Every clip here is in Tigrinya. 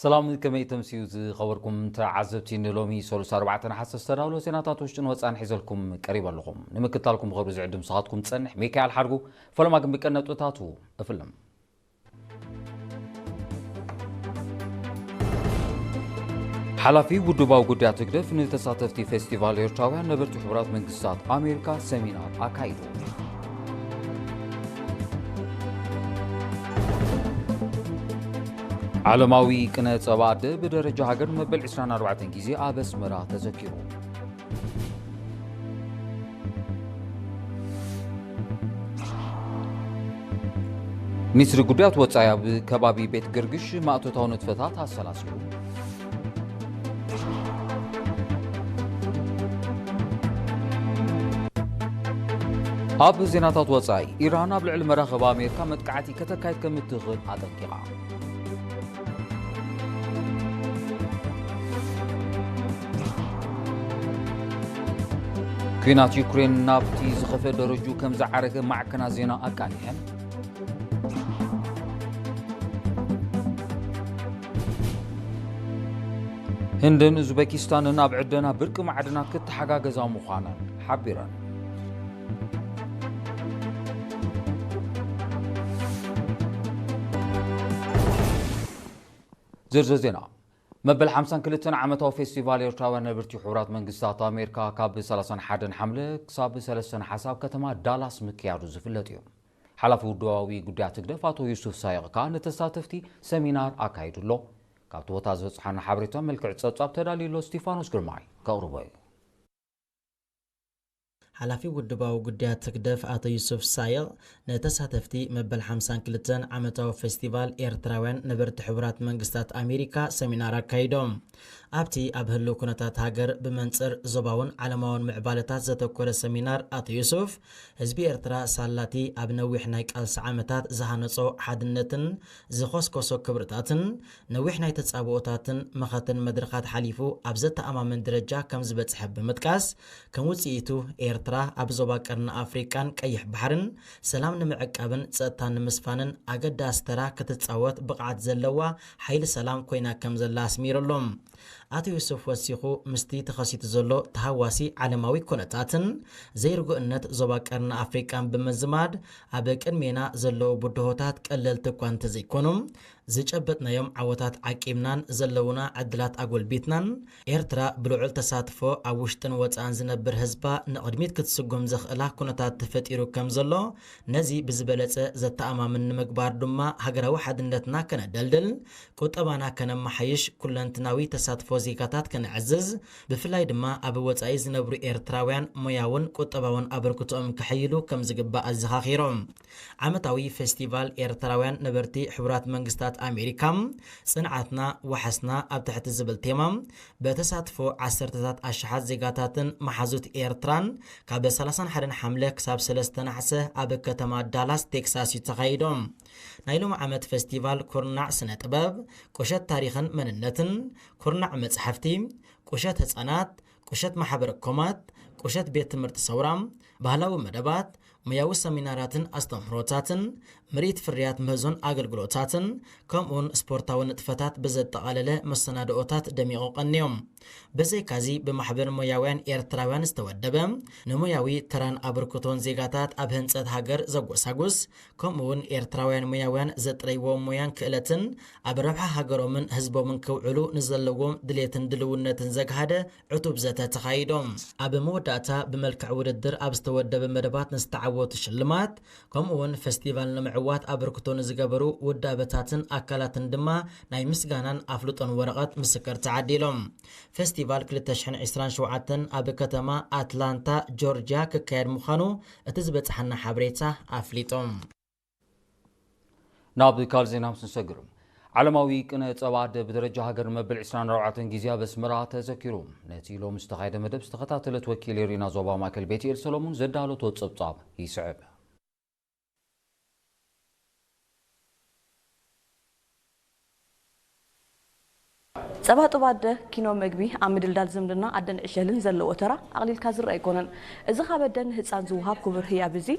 ሰላም፣ ከመይ ተምስዩ ዝኸበርኩም ተዓዘብቲ? ንሎሚ ሰሉስ ኣርባዕተ ነሓሰ ዝተዳለወ ዜናታት ውሽጥን ወጻን ሒዘልኩም ቀሪበ ኣለኹም። ንምክትታልኩም ብኽብሪ ዝዕድም ንስኻትኩም ዝጸንሕ ሚካኤል ሓድጉ። ፈለማ ግን ብቀንዲ ነጥብታቱ እፍልም። ሓላፊ ውድባዊ ጉዳያት ህግደፍ ንተሳተፍቲ ፌስቲቫል ኤርትራውያን ነበርቲ ሕቡራት መንግስታት ኣሜሪካ ሰሚናር ኣካይዱ። ዓለማዊ ቅነ ጸባ ኣደ ብደረጃ ሃገር መበል ዕስራን ኣርባዕተን ግዜ ኣብ ኣስመራ ተዘኪሩ። ሚኒስትሪ ጉዳያት ወጻኢ ኣብ ከባቢ ቤት ገርግሽ ማእቶታዊ ንጥፈታት ኣሰላሲሉ። ኣብ ዜናታት ወጻኢ፣ ኢራን ኣብ ልዕሊ መራኸቢ ኣሜሪካ መጥቃዕቲ ከተካይድ ከም እትኽእል ኣጠንቂቓ። ኲናት ዩክሬን ናብቲ ዝኸፍአ ደረጅኡ ከም ዝዓረገ ማዕከናት ዜና ኣቃሊሐን። ህንድን ኡዝቤኪስታንን ኣብ ዕደና ብርቂ ማዕድናት ክተሓጋገዛ ምዃነን ሓቢረን። ዝርዝር ዜና። መበል ሓምሳን ክልተን ዓመታዊ ፌስቲቫል ኤርትራውያን ነበርቲ ሕቡራት መንግስታት ኣሜሪካ ካብ ሰላሳን ሓደን ሓምለ ክሳብ ሰለስተ ነሓሰ ኣብ ከተማ ዳላስ ምክያዱ ዝፍለጥ እዩ። ሓላፊ ውድባዊ ጉዳያት ህግደፍ ኣቶ ዩሱፍ ሳይቕ ከኣ ንተሳተፍቲ ሰሚናር ኣካይዱ ኣሎ። ካብቲ ቦታ ዝበጽሓና ሓበሬታ መልክዕ ጸብጻብ ተዳልዩ ኣሎ። ስቲፋኖስ ግርማይ ከቕርቦ እዩ። ሓላፊ ውድባዊ ጉዳያት ህግደፍ ኣቶ ዩሱፍ ሳይቕ ንተሳተፍቲ መበል ሓምሳን ክልተን ዓመታዊ ፌስቲቫል ኤርትራውያን ነበርቲ ሕቡራት መንግስታት ኣሜሪካ ሰሚናር ኣካይዶም። ኣብቲ ኣብ ህልው ኩነታት ሃገር ብመንጽር ዞባውን ዓለማውን ምዕባለታት ዘተኮረ ሰሚናር ኣቶ ዩሱፍ፣ ህዝቢ ኤርትራ ሳላቲ ኣብ ነዊሕ ናይ ቃልሲ ዓመታት ዝሃነጾ ሓድነትን ዝኾስኮሶ ክብርታትን ነዊሕ ናይ ተጻብኦታትን መኸተን መድረኻት ሓሊፉ ኣብ ዘተኣማምን ደረጃ ከም ዝበጽሐ ብምጥቃስ፣ ከም ውጽኢቱ ኤርትራ ኣብ ዞባ ቀርኒ ኣፍሪቃን ቀይሕ ባሕርን ሰላም ንምዕቃብን ጸጥታ ንምስፋንን ኣገዳሲ ተራ ክትጻወት ብቕዓት ዘለዋ ሓይሊ ሰላም ኮይና ከም ዘላ ኣስሚሩ ኣሎ። ኣቶ ዩሱፍ ወሲኹ፣ ምስቲ ተኸሲቱ ዘሎ ተሃዋሲ ዓለማዊ ኩነታትን ዘይርጉእነት ዞባ ቀርኒ ኣፍሪቃን ብምዝማድ፣ ኣብ ቅድሜና ዘለዉ ብድሆታት ቀለልቲ እኳ እንተዘይኮኑ፣ ዝጨበጥናዮም ዓወታት ዓቂብናን ዘለዉና ዕድላት ኣጎልቢትናን፣ ኤርትራ ብልዑል ተሳትፎ ኣብ ውሽጥን ወጻእን ዝነብር ህዝባ ንቕድሚት ክትስጉም ዘኽእላ ኩነታት ተፈጢሩ ከም ዘሎ፣ ነዚ ብዝበለጸ ዘተኣማምን ንምግባር ድማ ሃገራዊ ሓድነትና ከነደልድል፣ ቁጠባና ከነመሓይሽ፣ ኩለንትናዊ ተሳትፎ ዜጋታት ከነዕዝዝ፣ ብፍላይ ድማ ኣብ ወጻኢ ዝነብሩ ኤርትራውያን ሞያውን ቁጠባውን ኣበርክቶኦም ከሐይሉ ከም ዝግባእ ኣዘኻኺሮም። ዓመታዊ ፌስቲቫል ኤርትራውያን ነበርቲ ሕቡራት መንግስታት ኣሜሪካ፣ ጽንዓትና ዋሕስና ኣብ ትሕቲ ዝብል ቴማ፣ በተሳትፎ ዓሰርተታት ኣሽሓት ዜጋታትን መሓዙት ኤርትራን ካብ ሰላሳን ሓደን ሓምለ ክሳብ ሰለስተ ነሓሰ ኣብ ከተማ ዳላስ ቴክሳስ እዩ ተኻይዶም። ናይ ሎሚ ዓመት ፌስቲቫል ኩርናዕ ስነ ጥበብ፣ ቁሸት ታሪኽን መንነትን፣ ኩርናዕ መጽሓፍቲ፣ ቁሸት ህጻናት፣ ቁሸት ማሕበረ ኮማት፣ ቁሸት ቤት ትምህርቲ ሰውራ፣ ባህላዊ መደባት፣ ሞያዊ ሰሚናራትን ኣስተምህሮታትን፣ ምርኢት ፍርያት ምህዞን ኣገልግሎታትን፣ ከምኡውን ስፖርታዊ ንጥፈታት ብዘጠቓለለ መሰናድኦታት ደሚቑ ቀንዮም። ብዘይካዚ፣ ብማሕበር ሞያውያን ኤርትራውያን ዝተወደበ፣ ንሞያዊ ተራን ኣበርክቶን ዜጋታት ኣብ ህንጸት ሃገር ዘጎሳጉስ፣ ከምኡውን ኤርትራውያን ሞያውያን ዘጥረይዎ ሞያን ክእለትን ኣብ ረብሓ ሃገሮምን ህዝቦምን ክውዕሉ ንዘለዎም ድሌትን ድልውነትን ዘግሃደ ዕቱብ ዘተ ተኻይዶም። ኣብ መወዳእታ ብመልክዕ ውድድር ኣብ ዝተወደበ መደባት ንዝተዓወቱ ሽልማት፣ ከምኡውን ፈስቲቫል ንምዕዋት ኣበርክቶ ንዝገበሩ ውዳበታትን ኣካላትን ድማ ናይ ምስጋናን ኣፍልጦን ወረቐት ምስክር ተዓዲሎም። ፈስቲቫል ክልተ ሽሕን ዕስራን ሸውዓተን ኣብ ከተማ ኣትላንታ ጆርጅያ ክካየድ ምዃኑ እቲ ዝበጽሓና ሓበሬታ ኣፍሊጦም። ናብ ካልእ ዜና ምስ ንሰግር፣ ዓለማዊ ቅነ ጸባ ኣደ ብደረጃ ሃገር መበል ዕስራን ኣርባዕተን ግዜ ኣብ ኣስመራ ተዘኪሩ። ነቲ ሎሚ ዝተኻየደ መደብ ዝተኸታተለት ወኪል ሪና ዞባ ማእከል ቤትኤል ሰሎሙን ዘዳለቶ ጸብጻብ ይስዕብ። ጸባ ጡብ ኣደ ኪኖ መግቢ ኣብ ምድልዳል ዝምድና ኣደን ዕሸልን ዘለዎ ተራ ኣቕሊልካ ዝረኣ ኣይኮነን። እዚ ካብ ኣደ ንህጻን ዝወሃብ ክቡር ህያብ እዚ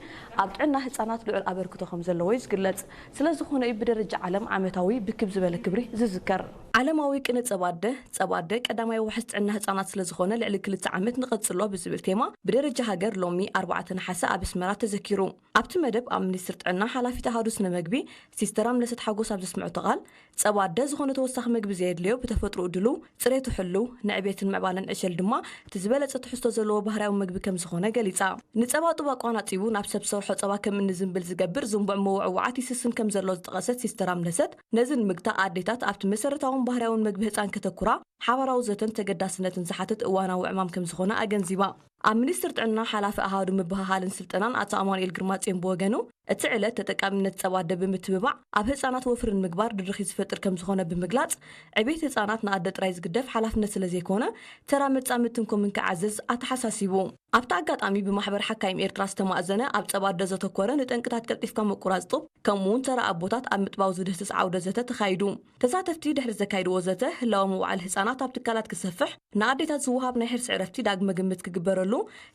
ኣብ ጥዕና ህጻናት ልዑል ኣበርክቶ ከም ዘለዎ እዩ ዝግለጽ። ስለ ዝኾነ እዩ ብደረጃ ዓለም ዓመታዊ ብክብ ዝበለ ክብሪ ዝዝከር። ዓለማዊ ቅነ ጸባ ኣደ፣ ጸባ ኣደ ቀዳማይ ዋሕስ ጥዕና ህጻናት ስለ ዝኾነ ልዕሊ ክልተ ዓመት ንቐጽሎ ብዝብል ቴማ ብደረጃ ሃገር ሎሚ ኣርባዕተ ነሓሰ ኣብ ኣስመራ ተዘኪሩ። ኣብቲ መደብ ኣብ ሚኒስትሪ ጥዕና ሓላፊት ኣሃዱ ስነ መግቢ ሲስተር ኣምለሰት ሓጎስ ኣብ ዘስምዐቶ ቃል፣ ጸባ ኣደ ዝኾነ ተወሳኺ መግቢ ዘየድልዮ፣ ብተፈጥሮኡ ድሉው፣ ጽሬቱ ሕሉው፣ ንዕቤትን ምዕባለን ዕሸል ድማ እቲ ዝበለጸ ትሕዝቶ ዘለዎ ባህርያዊ መግቢ ከም ዝኾነ ገሊጻ። ንጸባ ጡብ ኣቋናጺቡ ናብ ሰብ ዝሰርሖ ጸባ ከም እንዝንብል ዝገብር ዝንቡዕ ምውዕዋዓት ይስስን ከም ዘሎ ዝጠቐሰት ሲስተር ኣምለሰት፣ ነዚ ንምግታእ ኣዴታት ኣብቲ መሰረታውን ባህርያውን መግቢ ህጻን ከተኩራ ሓባራዊ ዘተን ተገዳስነትን ዝሓትት እዋናዊ ዕማም ከም ዝኾነ ኣገንዚባ። ኣብ ሚኒስትሪ ጥዕና ሓላፊ ኣሃዱ ምብህሃልን ስልጠናን ኣቶ ኣማኑኤል ግርማጽዮን ብወገኑ፣ እቲ ዕለት ተጠቃሚነት ጸባ ኣደ ብምትብባዕ ኣብ ህጻናት ወፍሪ ንምግባር ድርኺት ዝፈጥር ከም ዝኾነ ብምግላጽ፣ ዕቤት ህጻናት ንኣደ ጥራይ ዝግደፍ ሓላፍነት ስለ ዘይኮነ፣ ተራ መጻምድትን ኮምን ክዓዝዝ ኣተሓሳሲቡ። ኣብቲ ኣጋጣሚ ብማሕበር ሓካይም ኤርትራ ዝተማእዘነ ኣብ ጸባ ኣደ ዘተኮረ ንጠንቅታት ቀልጢፍካ ምቁራጽ ጡብ፣ ከምኡ እውን ተራ ኣቦታት ኣብ ምጥባው ዝድህስስ ዓውደ ዘተ ተኻይዱ። ተሳተፍቲ ድሕሪ ዘካይድዎ ዘተ፣ ህላወ ምውዓል ህጻናት ኣብ ትካላት ክሰፍሕ፣ ንኣዴታት ዝወሃብ ናይ ሕርሲ ዕረፍቲ ዳግመ ግምት ክግበረሉ፣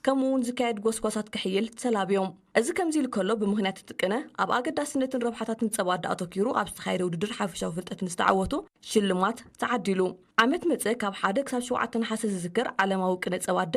ከምኡ እውን ዝካየድ ጎስጓሳት ክሕይል ተላብዮም። እዚ ከምዚ ኢሉ ከሎ፣ ብምኽንያት እቲ ቅነ፣ ኣብ ኣገዳስነትን ረብሓታትን ጸባ ኣደ ኣተኲሩ ኣብ ዝተኻየደ ውድድር ሓፈሻዊ ፍልጠት ንዝተዓወቱ ሽልማት ተዓዲሉ። ዓመት መጸ ካብ ሓደ ክሳብ ሸውዓተ ነሓሰ ዝዝከር ዓለማዊ ቅነ ጸባ ኣደ፣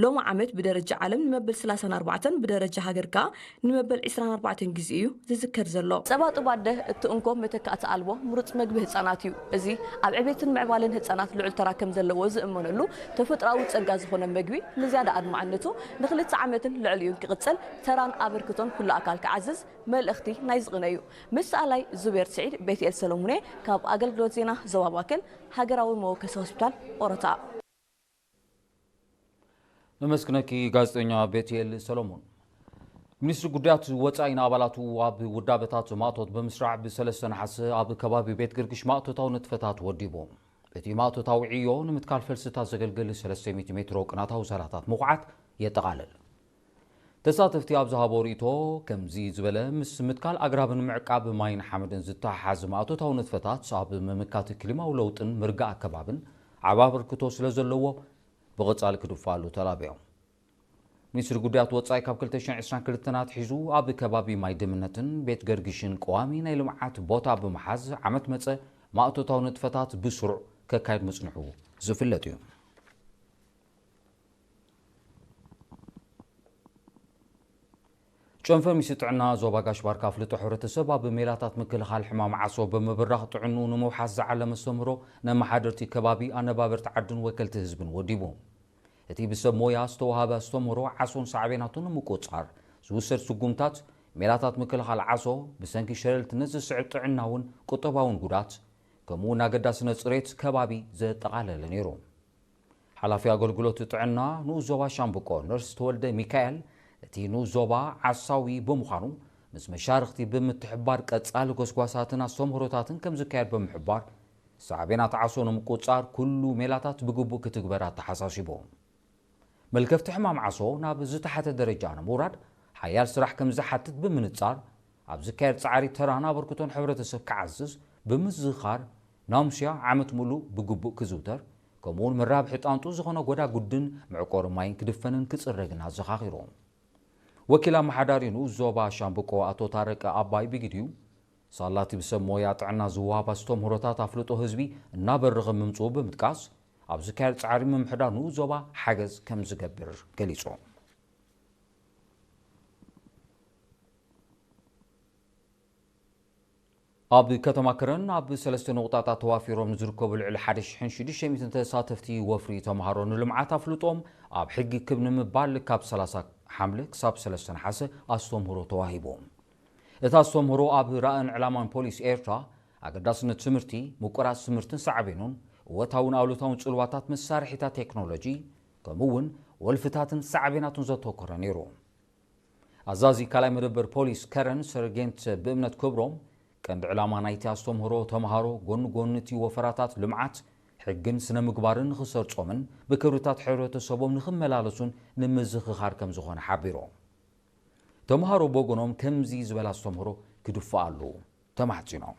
ሎሚ ዓመት ብደረጃ ዓለም ንመበል ሰላሳን ኣርባዕተን፣ ብደረጃ ሃገር ከኣ ንመበል ዕስራን ኣርባዕተን ግዜ እዩ ዝዝከር ዘሎ። ጸባ ጡብ ኣደ እቲ እንኮ መተካእቲ ኣልቦ ምሩጽ መግቢ ህጻናት እዩ። እዚ ኣብ ዕቤትን ምዕባለን ህጻናት ልዑል ተራ ከም ዘለዎ ዝእመነሉ ተፈጥሮኣዊ ጸጋ ዝኾነ መግቢ ንዝያዳ ኣድማዕነቱ ንኽልተ ዓመትን ልዕሊኡን ክቕጽል ተራን ኣበርክቶን ኩሉ ኣካል ክዓዝዝ መልእኽቲ ናይዚ ቅነ እዩ። ምስ ሰኣላይ ዙቤር ስዒድ፣ ቤትኤል ሰሎሙኔ ካብ ኣገልግሎት ዜና ዞባ ማእከል ሃገራዊ መወከሲ ሆስፒታል ኦሮታ። ነመስግነኪ ጋዜጠኛ ቤትኤል ሰሎሞን። ሚኒስትሪ ጉዳያት ወጻኢ ንኣባላቱ ኣብ ውዳበታት ማእቶት ብምስራዕ ብሰለስተ ነሓሰ ኣብ ከባቢ ቤት ገርግሽ ማእቶታዊ ንጥፈታት ወዲቡ። እቲ ማእቶታዊ ዕዮ ንምትካል ፈልስታት ዘገልግል ሰለስተ ሚእቲ ሜትሮ ቅናታዊ ዛላታት ምኹዓት የጠቓልል። ተሳተፍቲ ኣብ ዝሃቦ ርእይቶ፣ ከምዚ ዝበለ ምስ ምትካል ኣግራብን ምዕቃብ ማይን ሓመድን ዝተሓሓዝ ማእቶታዊ ንጥፈታት ኣብ ምምካት ክሊማዊ ለውጥን ምርግእ ኣከባብን ዓቢ ኣበርክቶ ስለ ዘለዎ ብቐጻሊ ክድፋኣሉ ተላብዮም። ሚኒስትሪ ጉዳያት ወጻኢ ካብ ክልተ ሽሕን ዕስራን ክልተን ኣትሒዙ ኣብ ከባቢ ማይ ድምነትን ቤት ገርግሽን ቀዋሚ ናይ ልምዓት ቦታ ብምሓዝ ዓመት መጸ ማእቶታዊ ንጥፈታት ብስሩዕ ከካይድ ምጽንሑ ዝፍለጥ እዩ። ጨንፈር ሚኒስትሪ ጥዕና ዞባ ጋሽ ባርካ ኣፍልጦ ሕብረተሰብ ኣብ ሜላታት ምክልኻል ሕማም ዓሶ ብምብራኽ ጥዕንኡ ንምውሓስ ዝዓለመ ኣስተምህሮ ነመሓደርቲ ከባቢ፣ ኣነባበርቲ ዓድን ወከልቲ ህዝብን ወዲቡ። እቲ ብሰብ ሞያ ዝተዋህበ ኣስተምህሮ ዓሶን ሳዕቤናቱን ንምቁጽጻር ዝውሰድ ስጉምታት፣ ሜላታት ምክልኻል ዓሶ፣ ብሰንኪ ሸለልትነት ዝስዕብ ጥዕናውን ቁጠባውን ጉዳት፣ ከምኡውን ኣገዳስነት ጽሬት ከባቢ ዘጠቓለለ ነይሩ። ሓላፊ ኣገልግሎት ጥዕና ንኡስ ዞባ ሻምብቆ ነርስ ተወልደ ሚካኤል፣ እቲ ንኡስ ዞባ ዓሳዊ ብምዃኑ ምስ መሻርኽቲ ብምትሕብባር ቀጻሊ ጎስጓሳትን ኣስተምህሮታትን ከም ዝካየድ ብምሕባር፣ ሳዕቤናት ዓሶ ንምቁጽጻር ኩሉ ሜላታት ብግቡእ ክትግበር ኣተሓሳሲቡ። መልከፍቲ ሕማም ዓሶ ናብ ዝተሓተ ደረጃ ንምውራድ ሓያል ስራሕ ከም ዝሓትት ብምንጻር፣ ኣብ ዝካየድ ጻዕሪ ተራን ኣበርክቶን ሕብረተሰብ ክዓዝዝ ብምዝኻር፣ ናሙስያ ዓመት ሙሉእ ብግቡእ ክዝውተር፣ ከምኡውን መራብሒ ጣንጡ ዝኾነ ጎዳጉድን መዕቆሪ ማይን ክድፈንን ክጽረግን ኣዘኻኺሩ። ወኪል ኣመሓዳሪ ንኡስ ዞባ ሻምብቆ ኣቶ ታረቀ ኣባይ ብግዲኡ፣ ሳላቲ ብሰብ ሞያ ጥዕና ዝወሃብ ኣስተምህሮታት ኣፍልጦ ህዝቢ እናበረኸ ምምጽኡ ብምጥቃስ፣ ኣብ ዝካየድ ጻዕሪ ምምሕዳር ንኡስ ዞባ ሓገዝ ከም ዝገብር ገሊጹ። ኣብ ከተማ ከረን ኣብ ሰለስተ ነቑጣታት ተዋፊሮም ንዝርከቡ ልዕሊ ሓደ ሽሕን ሽዱሽተ ሚእትን ተሳተፍቲ ወፍሪ ተምሃሮ ንልምዓት ኣፍልጦም ኣብ ሕጊ ክብ ንምባል ካብ ሰላሳ ሓምለ ክሳብ ሰለስተ ነሓሰ ኣስተምህሮ ተዋሂቡ። እቲ ኣስተምህሮ ኣብ ራእን ዕላማን ፖሊስ ኤርትራ፣ ኣገዳስነት ትምህርቲ፣ ምቁራጽ ትምህርትን ሳዕቤኑን፣ እወታውን ኣሉታውን ጽልዋታት መሳርሒታት ቴክኖሎጂ፣ ከምኡ እውን ወልፍታትን ሳዕቤናቱን ዘተኮረ ነይሩ። ኣዛዚ ካልኣይ መደበር ፖሊስ ከረን ሰርጌንት ብእምነት ክብሮም፣ ቀንዲ ዕላማ ናይቲ ኣስተምህሮ ተምሃሮ ጎኒ ጎኒ እቲ ወፈራታት ልምዓት፣ ሕግን ስነ ምግባርን ንኽሰርጾምን ብክብርታት ሕብረተሰቦም ንኽመላለሱን ንምዝኽኻር ከም ዝኾነ ሓቢሮም። ተምሃሮ ብወገኖም ከምዚ ዝበለ ኣስተምህሮ ክድፍኣሉ ተማሕጺኖም።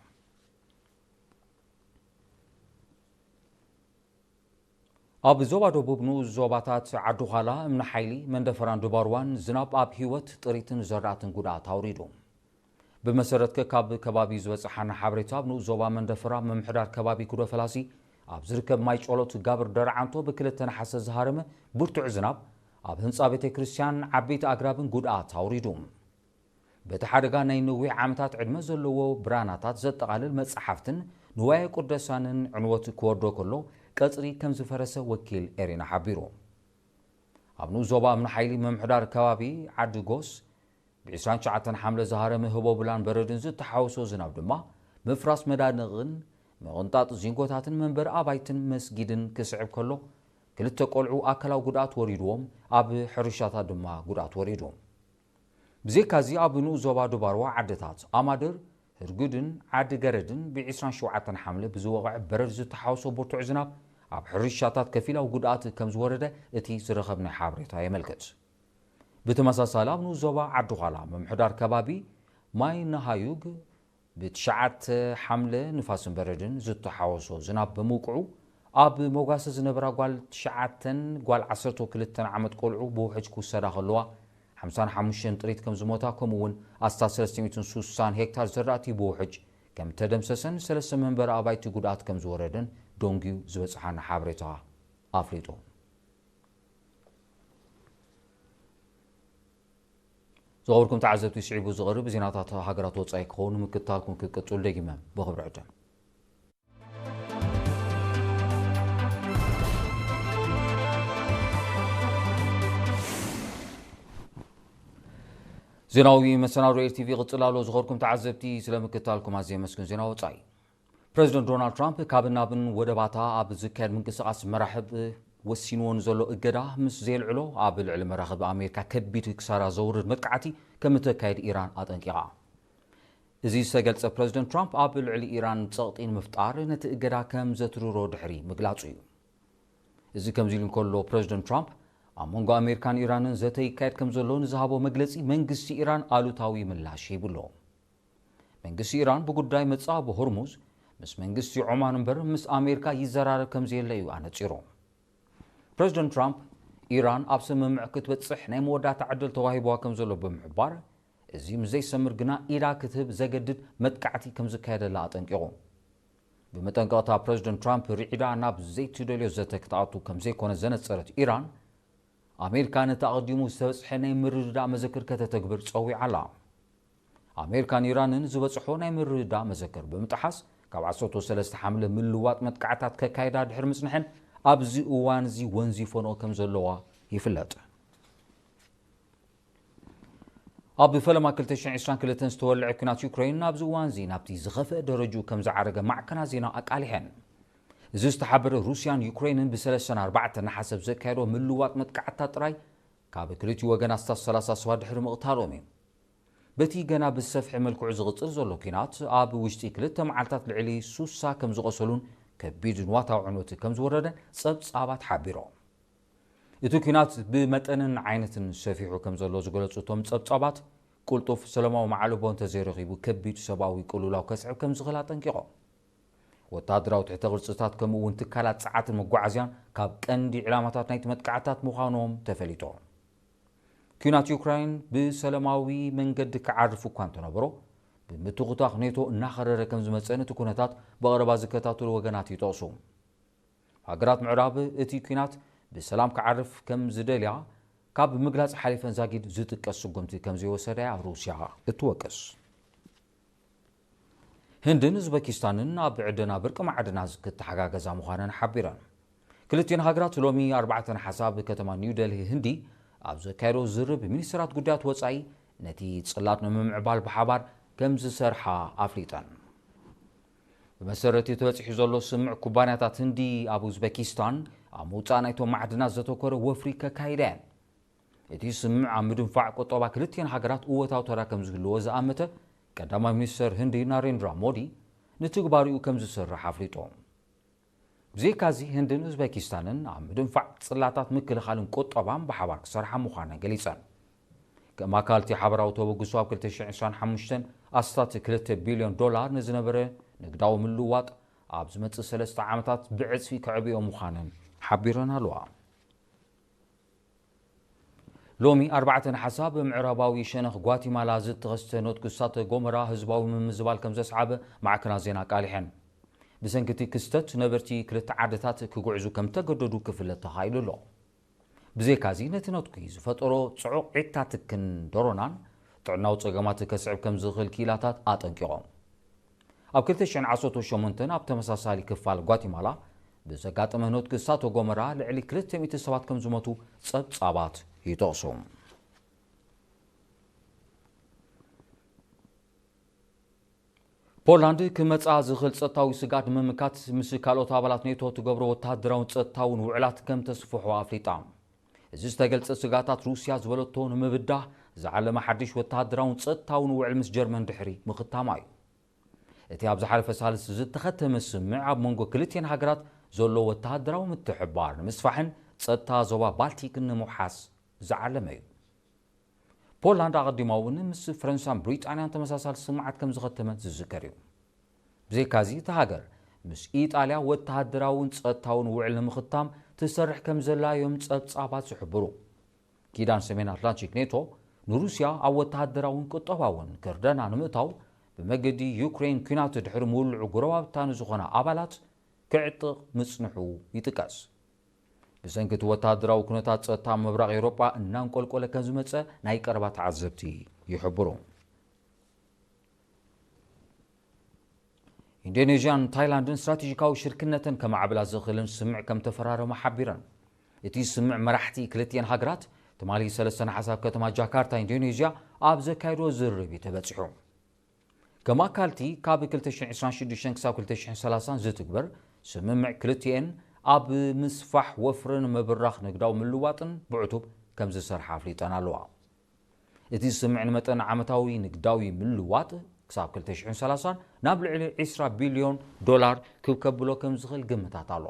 ኣብ ዞባ ደቡብ ንኡስ ዞባታት ዓዲ ዃላ፣ እምኒ ሓይሊ፣ መንደፈራን ድባርዋን ዝናብ ኣብ ህይወት፣ ጥሪትን ዘራእትን ጉድኣት ኣውሪዱ። ብመሰረት ከካብ ከባቢ ዝበፅሓና ሓበሬታ፣ ኣብ ንኡስ ዞባ መንደፈራ ምምሕዳር ከባቢ ኩዶ ፈላሲ ኣብ ዝርከብ ማይ ጮሎት ጋብር ደርዓንቶ ብክልተ ነሓሰ ዝሃረመ ብርቱዕ ዝናብ ኣብ ህንፃ ቤተ ክርስቲያን ዓበይቲ ኣግራብን ጉድኣት ኣውሪዱ። በቲ ሓደጋ ናይ ነዊሕ ዓመታት ዕድመ ዘለዎ ብራናታት ዘጠቓልል መጽሓፍትን ንዋየ ቅዱሳንን ዕንወት ክወርዶ ከሎ ቀጽሪ ከም ዝፈረሰ ወኪል ኤሪና ሓቢሩ። ኣብ ንኡስ ዞባ እምኒ ሓይሊ ምምሕዳር ከባቢ ዓዲ ጎስ ብ ዕስራን ትሽዓተን ሓምለ ዝሃረመ ህቦብላን በረድን ዝተሓወሶ ዝናብ ድማ ምፍራስ መዳንቕን ምቕንጣጥ ዚንጎታትን መንበሪ ኣባይትን መስጊድን ክስዕብ ከሎ ክልተ ቆልዑ ኣካላዊ ጉድኣት ወሪድዎም ኣብ ሕርሻታት ድማ ጉድኣት ወሪዱ። ብዘይካዚ ኣብ ንኡስ ዞባ ዱባርዋ ዓድታት ኣማድር፣ ህርጉድን ዓዲ ገረድን ብ ዕስራን ሸውዓተን ሓምለ ብዝወቕዐ በረድ ዝተሓወሶ ብርቱዕ ዝናብ ኣብ ሕርሻታት ከፊላዊ ጉድኣት ከም ዝወረደ እቲ ዝረኸብናዮ ሓበሬታ የመልክት። ብተመሳሳሊ ኣብ ንኡስ ዞባ ዓዲ ዃላ ምምሕዳር ከባቢ ማይ ነሃዩግ ብትሽዓተ ሓምለ ንፋስን በረድን ዝተሓወሶ ዝናብ ብምውቅዑ ኣብ መጓሰ ዝነበራ ጓል ትሽዓተን ጓል ዓሰርተ ክልተን ዓመት ቆልዑ ብውሕጅ ክውሰዳ ከለዋ ሓምሳን ሓሙሽተን ጥሪት ከም ዝሞታ ከምኡ እውን ኣስታት ሰለስተ ሚእትን ሱሳን ሄክታር ዘራእቲ ብውሕጅ ከም ተደምሰሰን ሰለስተ መንበሪ ኣባይቲ ጉድኣት ከም ዝወረደን ደንጊዩ ዝበፅሓና ሓበሬታ ኣፍሊጡ። ዝኸበርኩም ተዓዘብቲ፣ ስዒቡ ዝቐርብ ዜናታት ሃገራት ወጻኢ ክኸውን ምክትታልኩም ክቅጽሉ ደጊመ ብኽብሪ ዕድም። ዜናዊ መሰናዶ ኤር ቲቪ ይቕጽል ኣሎ። ዝኸበርኩም ተዓዘብቲ፣ ስለ ምክትታልኩም ኣዝየ የመስግን። ዜና ወጻኢ። ፕረዚደንት ዶናልድ ትራምፕ ካብን ናብን ወደባታ ኣብ ዝካየድ ምንቅስቓስ መራኽብ ወሲንዎ ንዘሎ እገዳ ምስ ዘየልዕሎ፣ ኣብ ልዕሊ መራኽብ ኣሜሪካ ከቢድ ክሳራ ዘውርድ መጥቃዕቲ ከም እተካይድ ኢራን ኣጠንቂቓ። እዚ ዝተገልጸ ፕረዚደንት ትራምፕ ኣብ ልዕሊ ኢራን ጸቕጢ ንምፍጣር ነቲ እገዳ ከም ዘትርሮ ድሕሪ ምግላጹ እዩ። እዚ ከምዚ ኢሉ እንከሎ፣ ፕረዚደንት ትራምፕ ኣብ መንጎ ኣሜሪካን ኢራንን ዘተ ይካየድ ከም ዘሎ ንዝሃቦ መግለጺ መንግስቲ ኢራን ኣሉታዊ ምላሽ ሂቡ ኣሎ። መንግስቲ ኢራን ብጉዳይ መጻብ ሆርሙዝ ምስ መንግስቲ ዖማን እምበር ምስ ኣሜሪካ ይዘራረብ ከም ዘየለ እዩ ኣነጺሩ። ፕረዚደንት ትራምፕ፣ ኢራን ኣብ ስምምዕ ክትበጽሕ ናይ መወዳእታ ዕድል ተዋሂብዋ ከም ዘሎ ብምሕባር፣ እዚ ምስ ዘይሰምር ግና ኢዳ ክትህብ ዘገድድ መጥቃዕቲ ከም ዝካየደላ ኣጠንቂቑ። ብመጠንቀቕታ ፕረዚደንት ትራምፕ ርዒዳ ናብ ዘይትደልዮ ዘተ ክትኣቱ ከም ዘይኮነ ዘነጸረት ኢራን፣ ኣሜሪካ ነቲ ኣቐዲሙ ዝተበጽሐ ናይ ምርድዳእ መዘክር ከተተግብር ጸዊዓ ኣላ። ኣሜሪካን ኢራንን ዝበጽሖ ናይ ምርድዳእ መዘክር ብምጥሓስ፣ ካብ ዓሰርተ ሰለስተ ሓምለ ምልዋጥ መጥቃዕታት ከካይዳ ድሕሪ ምጽንሐን፣ ኣብዚ እዋን እዚ ወንዚፈንኦ ከም ዘለዋ ይፍለጥ። ኣብ ፈለማ ክልተ ሽሕን ዕስራን ክልተን ዝተወልዐ ኲናት ዩክሬን ኣብዚ እዋን እዚ ናብቲ ዝኸፍአ ደረጅኡ ከም ዝዓረገ ማዕከናት ዜና ኣቃሊሐን። እዚ ዝተሓበረ፣ ሩስያን ዩክሬንን ብሰለስተን ኣርባዕተን ነሓሰ ኣብ ዘካየዶ ምልዋጥ መጥቃዕትታት ጥራይ ካብ ክልቲኡ ወገን ኣስታት ሰላሳ ሰባት ድሕሪ ምቕታሎም እዩ። በቲ ገና ብዝሰፍሐ መልክዑ ዝቕጽል ዘሎ ኲናት፣ ኣብ ውሽጢ ክልተ መዓልታት ልዕሊ ሱሳ ከም ዝቖሰሉን ከቢድ ንዋታዊ ዕንወት ከም ዝወረደን ጸብጻባት ሓቢሮም። እቲ ኲናት ብመጠንን ዓይነትን ሰፊሑ ከም ዘሎ ዝገለጹ እቶም ጸብጻባት፣ ቅልጡፍ ሰላማዊ መዓልቦ እንተዘይረኺቡ ከቢድ ሰብኣዊ ቅልውላው ከስዕብ ከም ዝኽእል ኣጠንቂቖም። ወተሃደራዊ ትሕተ ቅርጽታት ከምኡ እውን ትካላት ጸዓትን መጓዓዝያን ካብ ቀንዲ ዕላማታት ናይቲ መጥቃዕትታት ምዃኖም ተፈሊጡ። ኲናት ዩክራይን ብሰላማዊ መንገዲ ክዓርፍ እኳ እንተነበሮ፣ ብምትኹታኽ ኔቶ እናኸረረ ከም ዝመጸን እቲ ኩነታት ብቐረባ ዝከታተሉ ወገናት ይጠቕሱ። ሃገራት ምዕራብ እቲ ኲናት ብሰላም ክዓርፍ ከም ዝደልያ ካብ ምግላጽ ሓሊፈን ዛጊድ ዝጥቀስ ስጉምቲ ከም ዘይወሰዳ እያ ሩስያ እትወቅስ። ህንድን ኡዝበኪስታንን ኣብ ዕደና ብርቂ ማዕድናት ክተሓጋገዛ ምዃነን ሓቢረን። ክልቲኤን ሃገራት ሎሚ ኣርባዕተ ነሓሰ ኣብ ከተማ ኒው ደልሂ ህንዲ ኣብ ዘካየዶ ዝርብ ሚኒስትራት ጉዳያት ወጻኢ ነቲ ጽላት ንምምዕባል ብሓባር ከም ዝሰርሓ ኣፍሊጠን። ብመሰረት እቲ በጺሑ ዘሎ ስምምዕ፣ ኩባንያታት ህንዲ ኣብ ኡዝበኪስታን ኣብ ምውጻእ ናይቶም ማዕድናት ዘተኮረ ወፍሪ ከካይዳ እየን። እቲ ስምምዕ ኣብ ምድንፋዕ ቁጠባ ክልቲኤን ሃገራት እወታዊ ተራ ከም ዝህልዎ ዝኣመተ ቀዳማይ ሚኒስተር ህንዲ ናሬንድራ ሞዲ ንትግባሪኡ ከም ዝሰርሕ ኣፍሊጡ። ብዘይካዚ፣ ህንድን ኡዝበኪስታንን ኣብ ምድንፋዕ ጽላታት ምክልኻልን ቁጠባን ብሓባር ክሰርሓ ምዃነን ገሊጸን። ከም ኣካል እቲ ሓበራዊ ተበግሶ፣ ኣብ ክልተ ሽሕን ዕስራን ሓሙሽተን ኣስታት ክልተ ቢልዮን ዶላር ንዝነበረ ንግዳዊ ምልውዋጥ ኣብ ዝመጽእ ሰለስተ ዓመታት ብዕጽፊ ከዕብዮ ምዃነን ሓቢረን ኣለዋ። ሎሚ ኣርባዕተ ነሓሰ ኣብ ምዕራባዊ ሸነኽ ጓቲማላ ዝተኸስተ ኖትጉ እሳተ ጎመራ ህዝባዊ ምምዝባል ከም ዘስዓበ ማዕከናት ዜና ኣቃሊሐን። ብሰንኪ እቲ ክስተት ነበርቲ ክልተ ዓድታት ክጉዕዙ ከም ተገደዱ ክፍለጥ ተኻኢሉ ኣሎ። ብዘይካዚ ነቲ ኖትጉ ዝፈጠሮ ጽዑቕ ዒታትክን ዶሮናን ጥዕናዊ ጸገማት ከስዕብ ከም ዝኽእል ክኢላታት ኣጠንቂቖም። ኣብ ክልተ ሽሕን ዓሰርተ ሸሞንተን ኣብ ተመሳሳሊ ክፋል ጓቲማላ ብዘጋጠመ ኖትጉ እሳተ ጎመራ ልዕሊ ክልተ ሚእቲ ሰባት ከም ዝሞቱ ጸብጻባት ይጠቕሱ። ፖላንድ ክመጽኣ ዝኽእል ጸጥታዊ ስግኣት ንምምካት ምስ ካልኦት ኣባላት ኔቶ ትገብሮ ወተሃደራውን ጸጥታውን ውዕላት ከም ተስፍሖ ኣፍሊጣ። እዚ ዝተገልጸ ስግኣታት ሩስያ ዝበለቶ ንምብዳህ ዝዓለመ ሓድሽ ወተሃደራውን ጸጥታውን ውዕል ምስ ጀርመን ድሕሪ ምኽታማ እዩ። እቲ ኣብ ዝሓለፈ ሳልስ ዝተኸተመ ስምምዕ ኣብ መንጎ ክልቲኤን ሃገራት ዘሎ ወተሃደራዊ ምትሕብባር ንምስፋሕን ጸጥታ ዞባ ባልቲክን ንምውሓስ ዝዓለመ እዩ። ፖላንድ ኣቐዲማ እውን ምስ ፈረንሳን ብሪጣንያን ተመሳሳሊ ስምምዓት ከም ዝኸተመት ዝዝከር እዩ። ብዘይካዚ እታ ሃገር ምስ ኢጣልያ ወተሃደራውን ጸጥታውን ውዕል ንምኽታም ትሰርሕ ከም ዘላ እዮም ጸብጻባት ዝሕብሩ። ኪዳን ሰሜን ኣትላንቲክ ኔቶ ንሩስያ ኣብ ወተሃደራውን ቁጠባውን ክርደና ንምእታው ብመገዲ ዩክሬን ኲናት ድሕሪ ምውልዑ ጎረባብታ ንዝኾና ኣባላት ክዕጥቕ ምጽንሑ ይጥቀስ። ብሰንኪ እቲ ወተሃደራዊ ኩነታት ጸጥታ ምብራቕ ኤውሮጳ እናንቆልቆለ ከም ዝመጸ ናይ ቀረባ ተዓዘብቲ ይሕብሩ። ኢንዶኔዥያን ታይላንድን ስትራቴጂካዊ ሽርክነተን ከማዕብላ ዝኽእልን ስምምዕ ከም ተፈራረማ ሓቢረን። እቲ ስምምዕ መራሕቲ ክልቲኤን ሃገራት ትማሊ ሰለስተ ነሓሰ ኣብ ከተማ ጃካርታ ኢንዶኔዥያ ኣብ ዘካየድዎ ዝርርብ እዩ ተበጺሑ። ከም ኣካልቲ ካብ ክልተ ሽሕን ዕስራን ሽዱሽተን ክሳብ ክልተ ሽሕን ሰላሳን ዝትግበር ስምምዕ ክልቲኤን ኣብ ምስፋሕ ወፍርን ምብራኽ ንግዳዊ ምልዋጥን ብዕቱብ ከም ዝሰርሓ ኣፍሊጠን ኣለዋ። እቲ ስምምዕ ንመጠን ዓመታዊ ንግዳዊ ምልዋጥ ክሳብ ክልተ ሽሕን ሰላሳን ናብ ልዕሊ ዕስራ ቢልዮን ዶላር ክብ ከብሎ ከም ዝኽእል ግምታት ኣሎ።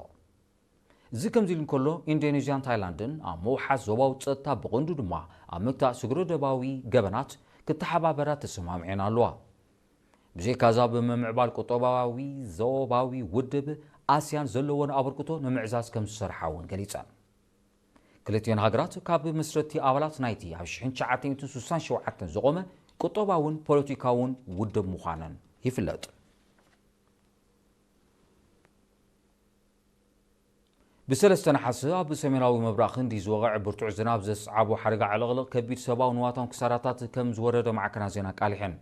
እዚ ከምዚ ኢሉ እንከሎ፣ ኢንዶኔዥያን ታይላንድን ኣብ ምውሓስ ዞባዊ ጸጥታ ብቐንዱ ድማ ኣብ ምግታእ ስግረ-ዶባዊ ገበናት ክተሓባበራ ተሰማሚዐን ኣለዋ። ብዘይካዚ ኣብ ምምዕባል ቁጠባዊ ዞባዊ ውድብ ኣስያን ዘለወን ኣበርክቶ ንምዕዛዝ ከም ዝሰርሓ እውን ገሊጸን። ክልቲኤን ሃገራት ካብ መስረቲ ኣባላት ናይቲ ኣብ ሽሕን ትሽዓተ ሚእትን ስሳን ሸውዓተን ዝቖመ ቁጠባውን ፖለቲካውን ውድብ ምዃነን ይፍለጥ። ብሰለስተ ነሓሰ ኣብ ሰሜናዊ ምብራቕ ህንዲ ዝወቕዐ ብርቱዕ ዝናብ ዘስዓቦ ሓደጋ ዕልቕልቕ ከቢድ ሰብኣውን ንዋታውን ክሳራታት ከም ዝወረደ ማዕከናት ዜና ኣቃሊሐን።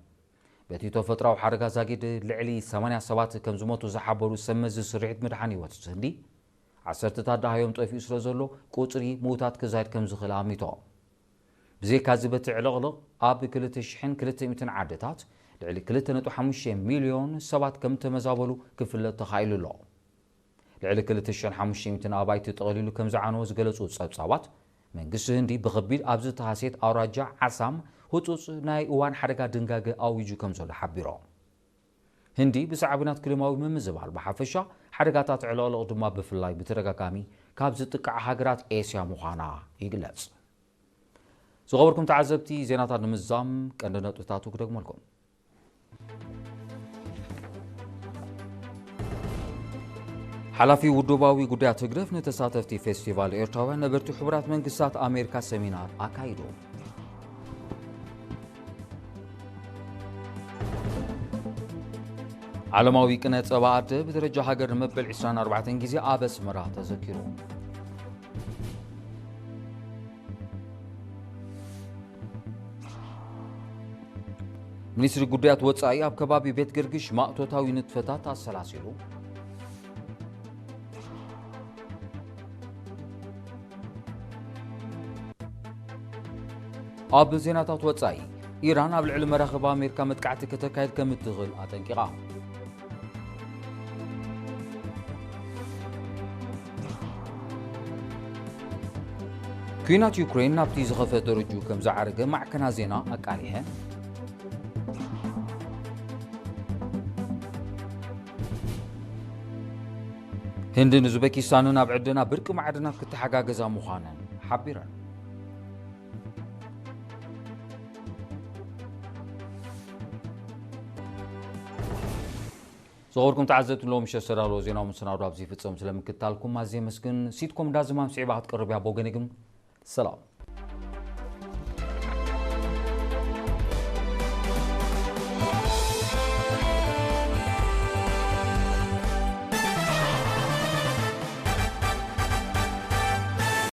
በቲ ተፈጥሮኣዊ ሓደጋ ዛጊድ ልዕሊ ሰማንያ ሰባት ከም ዝሞቱ ዝሓበሩ ሰብ መዚ ስርሒት ምድሓን ህይወት ህንዲ፣ ዓሰርተታት ደሃዮም ጠፊኡ ስለ ዘሎ ቁጽሪ ምዉታት ክዛይድ ከም ዝኽእል ኣሚቶም። ብዘይካዚ በቲ ዕልቕልቕ ኣብ ክልተ ሽሕን ክልተ ሚእትን ዓድታት ልዕሊ ክልተ ነጥቢ ሓሙሽተ ሚልዮን ሰባት ከም ተመዛበሉ ክፍለጥ ተኻኢሉ ኣሎ። ልዕሊ ክልተ ሽሕን ሓሙሽተ ሚእትን ኣባይቲ ጠቕሊሉ ከም ዝዓነወ ዝገለጹ ጸብጻባት፣ መንግስቲ ህንዲ ብኸቢድ ኣብ ዝተሃስየት ኣውራጃ ዓሳም ህጹጽ ናይ እዋን ሓደጋ ድንጋገ ኣዊጁ ከም ዘሎ ሓቢሮም። ህንዲ ብዛዕባ ናት ክልማዊ ምምዝባል ብሓፈሻ፣ ሓደጋታት ዕልቕልቕ ድማ ብፍላይ ብተደጋጋሚ ካብ ዝጥቃዓ ሃገራት ኤስያ ምዃና ይግለጽ። ዝኸበርኩም ተዓዘብቲ፣ ዜናታት ንምዝዛም ቀንዲ ነጥብታቱ ክደግመልኩም። ሓላፊ ውድባዊ ጉዳያት ህግደፍ ንተሳተፍቲ ፌስቲቫል ኤርትራውያን ነበርቲ ሕቡራት መንግስታት ኣሜሪካ ሰሚናር ኣካይዱ። ዓለማዊ ቅነ ጸባ ኣደ ብደረጃ ሃገር ንመበል ዕስራን ኣርባዕተን ግዜ ኣብ ኣስመራ ተዘኪሩ። ሚኒስትሪ ጉዳያት ወጻኢ ኣብ ከባቢ ቤት ገርግሽ ማእቶታዊ ንጥፈታት ኣሰላሲሉ። ኣብ ዜናታት ወጻኢ፣ ኢራን ኣብ ልዕሊ መራኽብ ኣሜሪካ መጥቃዕቲ ከተካይድ ከም እትኽእል ኣጠንቂቓ። ኲናት ዩክሬን ናብቲ ዝኸፍአ ደረጅኡ ከም ዝዓረገ ማዕከናት ዜና ኣቃሊሐ። ህንድን ኡዝቤኪስታንን ኣብ ዕደና ብርቂ ማዕድናት ክተሓጋገዛ ምዃነን ሓቢረን። ዝኸበርኩም ተዓዘብቲ፣ ሎም ምሸት ዝተዳለወ ዜናዊ መሰናዶ ኣብዚ ይፍጸም። ስለምክትታልኩም ኣዝየ የመስግን። ሲትኮም ዳዝማም ስዒባ ክትቀርብ እያ። ብወገነይ ግን ሰላም።